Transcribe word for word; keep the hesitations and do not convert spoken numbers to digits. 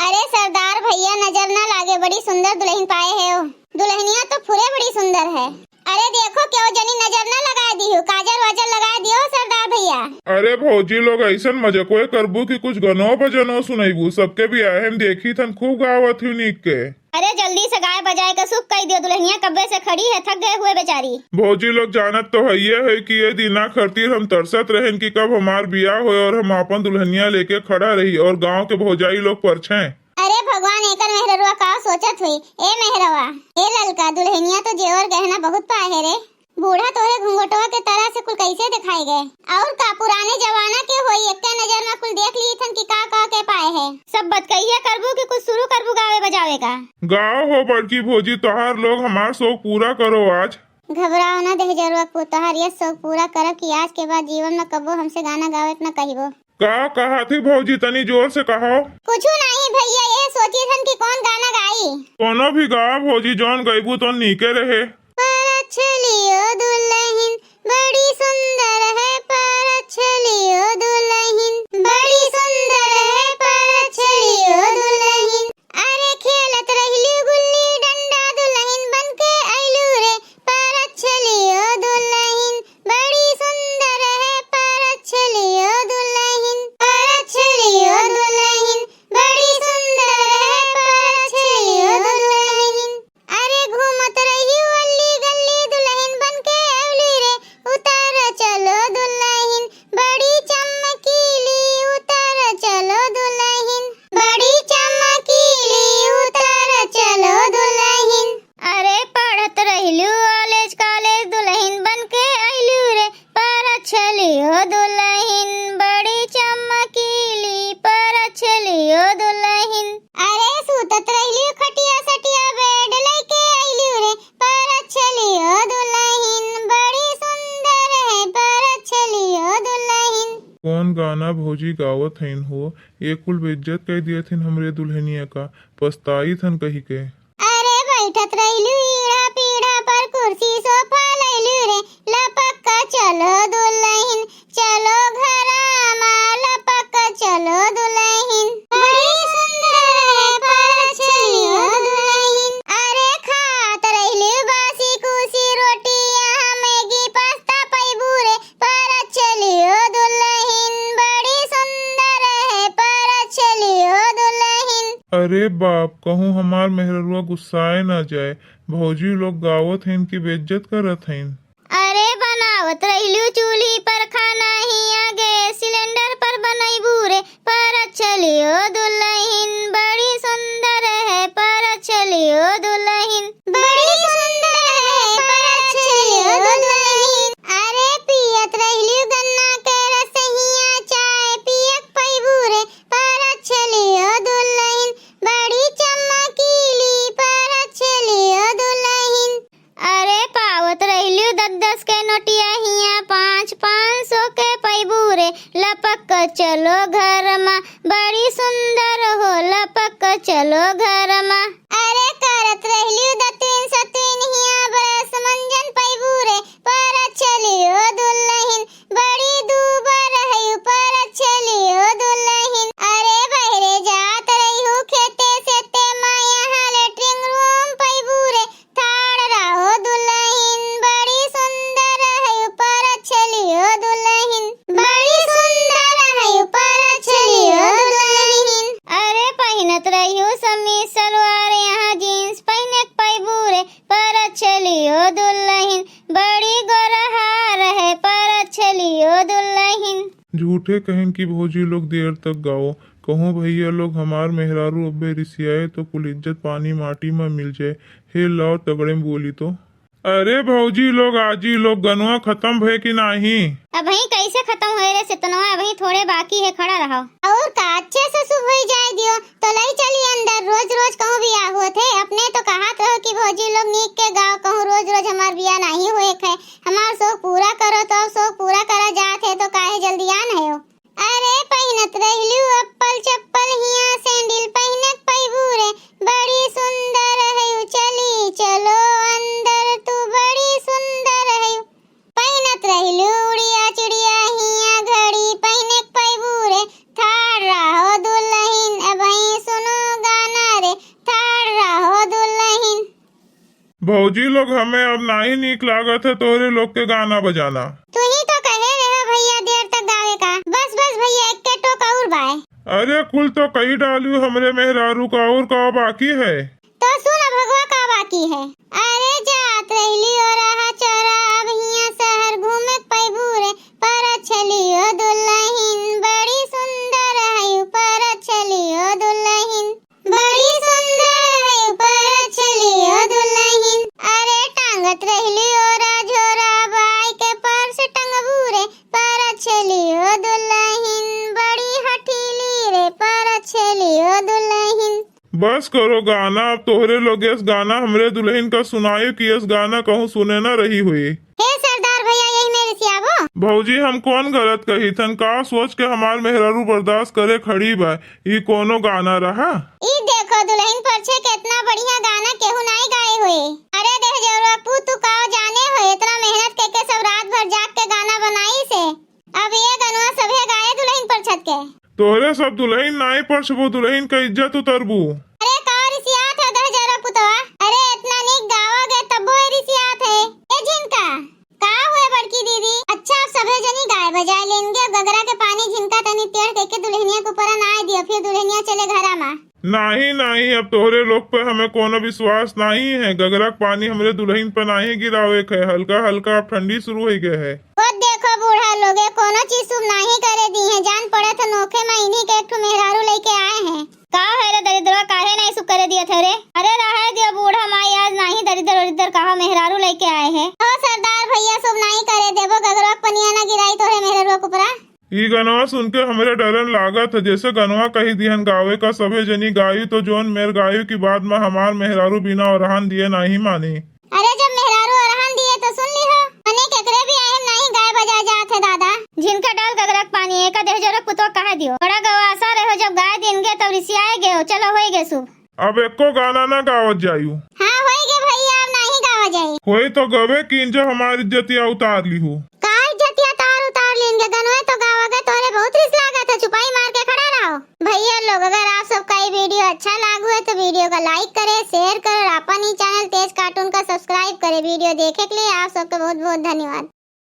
अरे सरदार भइया, नजर ना लागे, बड़ी सुंदर दुलहिन पाए है ओ। दुलहिनिया तो फुरे बड़ी सुंदर है। अरे देखो, केहू जनी नजर ना लगाए दिहु, काजर वाजर लगाए दियो सरदार भइया। अरे भौजी लोग, अइसन मजकोए करबू कि कुछ गनो बजनो सुनैबू। सबके बियाहे में देखी थन खूब गावत ही नीक के। अरे जल्दी से गाए बजाए के सुख कइ दियो, दुलहिनिया कब्बे से खड़ी है, थक गए हुए बेचारी। भौजी लोग, जानत तो हइये है कि ये दिना खातिर हम तरसत रहेन कि कब हमार बियाह होए और हम आपन दुलहिनिया लेके खड़ा रही और गाँव के भौजाई लोग परछें। अरे भगवान, एकर मेहररुआ का सोचत हुई? ए मेहरवा, ए ललका, दुलहिनिया तो जेवर गहना बहुत पाए है रे। बूढ़ा तोरे घुंघटवा के तरह से कुल कैसे दिखाई गए? और का पुराने जमाना के होई, एक्के नजर में कुल देख ली थन कि का का के पाए है। सब बतकहिया करबू कि कुछ शुरू करबू गावे बजावे का? गाओ हो बड़की भौजी, तोहार लोग हमार शौक पूरा करो आज। घबराओ ना दहिजरुआ पू, तोहार ये शौक पूरा करब कि आज के बाद जीवन में कबो हमसे गाना गावे के ना कहिबो। का कहा थी भौजी, तनी जोर से कहो। कुछु नहीं भइया, ये सोची थन कि कौन गाना गाई। कोनो भी गाओ भौजी, जौन गइबू तो नीके रहे। परछलियो दुलहिन बड़ी सुंदर है, परछलियो दुलहिन बड़ी सुंदर है, परछलियो दुलहिन। अरे खेलत रहलू गुल्ली डंडा दुलहिन बनके अइलू रे, परछलियो दुलहिन बड़ी सुंदर है, परछलियो दुलहिन, परछलियो दुलहिन बड़ी सुंदर है, परछलियो दुलहिन। अरे घूमत रहियो अल्ली गल्ली दुलहिन बनके अइलू रे, उतर चलो दुलहिन बड़ी चमकीली, उतर चलो दुलहिन बड़ी चमकीली, उतर चलो दुलहिन। अरे पढ़त रहलू कॉलेज, कॉलेज दुलहिन बनके अइलू रे, परछलियो दुलहिन बड़ी चमकीली, परछलियो दुलहिन। अरे सूतत रहलू खटिया सटिया बेड लइके अइलू रे, परछलियो दुलहिन बड़ी सुंदर है, परछलियो दुलहिन। कौन गाना भौजी गावत हइन हो? ये कुल बेइज्जत कइ दियत हइन हमरे दुलहिनिया का, पछताइत हन कहि के। अरे बैठत रहलू ईड़ा पीड़ा पर कुर्सी सोफा लइलू रे, लपक के चलो दुलहिन, चलो घरमा लपक के चलो दुलहिन। बड़ी सुंदर है परछलियो दुलहिन। अरे खात रहलू बासी कुसी रोटी, यहाँ मैगी पास्ता पैबू रे, परछलियो दुलहिन बड़ी सुंदर है, परछलियो दुलहिन। अरे बाप, कहूँ हमार मेहररुआ गुस्साए ना जाए, भौजी लोग गावत हइन कि बेइज्जत करत हइन। अरे बनावत रहलू चूल्ही पर खाना, हियाँ गैस सिलेंडर पर बनैबू रे, परछलियो दुलहिन बड़ी सुंदर है, परछलियो दुलहिन बड़ी सुंदर है, परछलियो दुलहिन। अरे पियत रहलू गन्ना के रस, हियाँ चाय पियक पैबू रे, परछलियो दुलहिन बड़ी चमकीली, परछलियो दुलहिन। अरे पावत रहलू दस दस के नोटिया, हियाँ पाँच पाँच सौ के पैबू रे, लपक के चलो घरमा बड़ी सुंदर हो, लपक के चलो घरमा। अरे करत रहलू दतुइन सतुइन, हियाँ ब्रश मंजन पैबू रे, परछलियो दुलहिन बड़ी दूबर है, परछलियो दुलहिन। अरे बहरे जात रहियो खेते सेते, माँ यहाँ लेटरिन रूम पैबू रे, ठाड़ रहो दुलहिन बड़ी सुंदर है, परछलियो दुलहिन बड़ी सुंदर है, परछलियो दुलहिन। अरे पहिनत रहियो समीज सलवार, यहाँ जींस पहिने के पैबू रे, परछलियो दुलहिन बड़ी गोरहार है, परछलियो दुलहिन। झूठे कहेन कि भौजी लोग देर तक गाओ, कहूँ भइया लोग हमार मेहरारू अब्बे रिसियाए तो कुल इज्जत पानी माटी मा मिल जाए। हे लाओ तगड़े में बोली तो। अरे भौजी लोग, आजी लोग, गनवा खतम भए कि नाही? अबहीं कैसे खतम होए रे सितनवा, अबहीं थोड़े बाकी है, खड़ा रहो। और का, अच्छे से शुभ होई जाए दियो, तो लई चली अंदर। रोज रोज कहूँ बियाह होत है, अपने तो कहत रहो कि भौजी लोग नीक के गाओ, कहूँ रोज रोज हमार बियाह नाही होए के है, हमार शौक पूरा करो, तो अब शौक पूरा करा जात है, तो काहे जल्दियान है हो? अरे पहिनत रहलू अप्पल चप्पल, हियाँ सैंडिल पहिनक पैबू रे, बड़ी सुंदर है चली चलो अंदर, तू बड़ी सुंदर है। पहिनत रहलू उड़िया चिड़िया, हियाँ घड़ी पहिनक पैबू रे, ठाड़ रहो दुलहिन, अब भौजी लोग, हमें अब नाहीं नीक लागत है तोहरे लोग के गाना बजाना। तू ही तो कहे रहे भैया देर तक गावे का। बस, बस भैया, एक के टोक और बाय। अरे, कुल तो कही डालू हमरे मेहरारू का, और का बाकी है? तो सुन, अब भगवा का बाकी है। अरे, जात रहली ओ रहा चोरा, अब हियां शहर घूमे पैबू रे। पर छलियो दुल्हन बड़ी सुंदर है, पर छलियो दुल्हन बड़ी सुंदर है, पर छलियो दुल्हन। अरे, टांगत रहली ओ रा झोरा, बाय के पर्स टंगबू रे। पर छलियो दुल्हन बड़ी हठीली रे, पर छलियो दुल्हन। बस करो गाना, अब तोहरे लोग यस गाना हमरे दुल्हन का सुनायो कि यस गाना कहूँ सुने ना रही हुई। हे सरदार भैया, यही मेरे सियाबो। भौजी, हम कौन गलत कही थन? का सोच के हमार मेहरारू बर्दाश्त करे खड़ी बा? ई कोनो गाना रहा? ई देखो दुल्हन परछे, केतना बढ़िया गाना केहू नाई गाए होए। अरे देहजरवा पू, तू का जाने हो, इतना मेहनत के, के सब रात भर जाग के गाना बनाई से। अब ये गनवा सभे गाए दुल्हन परछत के। तोहरे सब दुल्हन नाई परछबू, दुल्हन का इज्जत उतरबू। अरे का रिसियात है देहजरवा पुतवा? अरे इतना नीक गावा गए तब्बो ये रिसियात है। ए झिनका, का हुए बड़की दीदी? अच्छा, अब सभे जनी गाए बजाए लेंगे। अब गगरा के पानी झिनका तनी टेढ़ करके दुल्हनिया के ऊपर ना दियो, फिर दुल्हनिया चले घरा मा। नाहीं, नाहीं, अब तोहरे लोग पे हमें कोनो विश्वास नाहीं है। गगरा के पानी हमरे दुल्हन पे नाहीं गिरावे के है। हल्का हल्का अब ठंडी शुरू हो गए है। ओ देखो बूढ़ा लोगे, कोनो चीज शुभ नाहीं करे दी है। जान पड़त है नोखे मा इन्हीं के एक ठो मेहरारू लेके आए हैं। का है रे दरिद्रवा, काहे नाहीं शुभ करे दियत है रे? अरे रहे दियो बूढ़ा माई, आज नाहीं दरिद्र उरिद्र कहा मेहरारू लेके आए है। ओ सरदार भैया, शुभ नाहीं करे देबो, गगरवा के पनिया ना गिराई तोहरे मेहरारू के ऊपरा। ई गनवा सुन के हमरे डरन लागत है, जैसे गनवा कही दिहन गावे का, सभे जनी गायु तो जोन मेर गायु की बाद मा हमार मेहरारू बिना ओरहन दिए नाहीं मानी। अरे जब मेहरारू ओरहन दिए तो सुन ली हो, मने केकरे भी आए नाहीं गाए बजाए जात है दादा। झिनका डाल गगरा के पानी, एका देहजरवा पुतवा कहा दियो। बड़ा गवासा रहो, जब गाए दिन गे तब रिसियाए गए हो, चलो होई गए शुभ। अब एको गाना ना गावत जायू। हाँ, होई गे भैया, अब नाहीं गावा जाई। होई तो गवे कीन जो हमार इज्जतिया उतार लिहू। का इज्जतिया तार उतार लीन गे, गनवे तो गावा गे, तोहरे बहुत रिस लागत है, चुपाई मार के खड़ा रहो। भैया लोग, अगर आप सबका ये video अच्छा लागू है तो video का like करे, share करे और अपन ही channel तेज cartoon का subscribe करे। Video देखे के लिए आप सबके बहुत बहुत धन्यवाद।